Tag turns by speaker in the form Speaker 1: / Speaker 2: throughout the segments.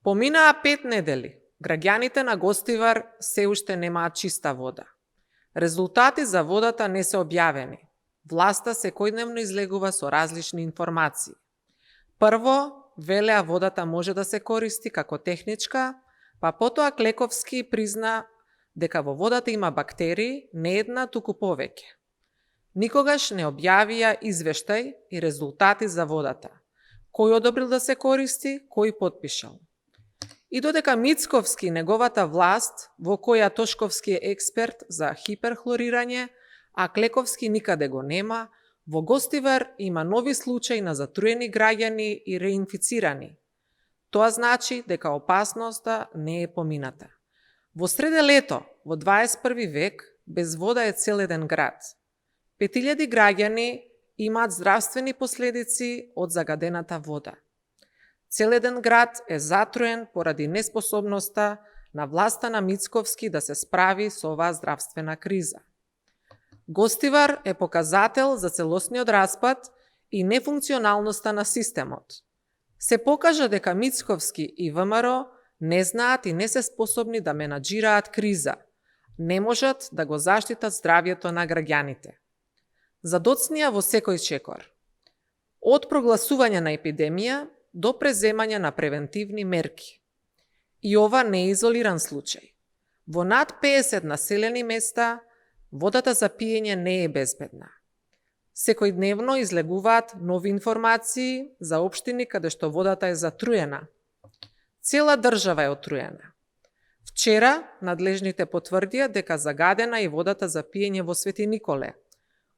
Speaker 1: Поминаа 5 недели. Граѓаните на Гостивар се уште немаат чиста вода. Резултати за водата не се објавени. Власта секојдневно излегува со различни информации. Прво, велеа водата може да се користи како техничка, па потоа Клековски призна дека во водата има бактерии, не една, туку повеќе. Никогаш не објавија извештај и резултати за водата. Кој одобрил да се користи, кој потпишал. И додека Мицковски и неговата власт, во која Тошковски е експерт за хиперхлорирање, а Клековски никаде го нема, во Гостивар има нови случаи на затруени граѓани и реинфицирани. Тоа значи дека опасноста не е помината. Во среде лето, во 21 век, без вода е цел еден град. 5000 граѓани имаат здравствени последици од загадената вода. Цел еден град е затруен поради неспособноста на власта на Мицковски да се справи со оваа здравствена криза. Гостивар е показател за целосниот распад и нефункционалноста на системот. Се покажа дека Мицковски и ВМРО не знаат и не се способни да менаџираат криза, не можат да го заштитат здравјето на граѓаните. Задоцнија во секој чекор. Од прогласување на епидемија до преземање на превентивни мерки. И ова не е изолиран случај. Во над 50 населени места водата за пиење не е безбедна. Секојдневно излегуваат нови информации за општини каде што водата е затруена. Цела држава е отруена. Вчера надлежните потврдија дека загадена и водата за пиење во Свети Николе.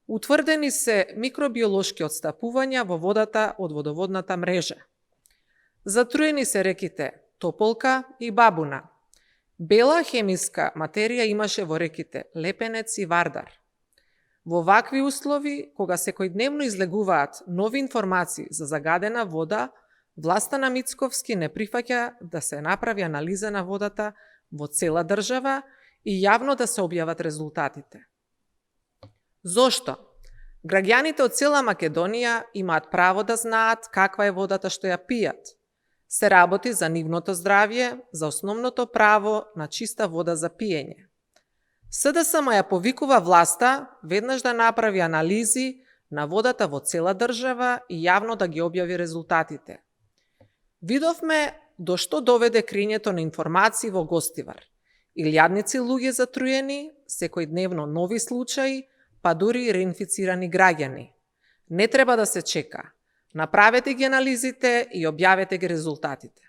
Speaker 1: Утврдени се микробиолошки отстапувања во водата од водоводната мрежа. Затруени се реките Тополка и Бабуна. Бела хемиска материја имаше во реките Лепенец и Вардар. Во вакви услови, кога секојдневно излегуваат нови информации за загадена вода, власта на Мицковски не прифаќа да се направи анализа на водата во цела држава и јавно да се објават резултатите. Зошто? Граѓаните од цела Македонија имаат право да знаат каква е водата што ја пијат. Се работи за нивното здравје, за основното право на чиста вода за пиење. СДСМ ја повикува власта веднаш да направи анализи на водата во цела држава и јавно да ги објави резултатите. Видовме до што доведе криењето на информации во Гостивар. Илјадници луѓе затруени, секојдневно нови случаи, па дури и реинфицирани граѓани. Не треба да се чека. Направете ги анализите и објавете ги резултатите.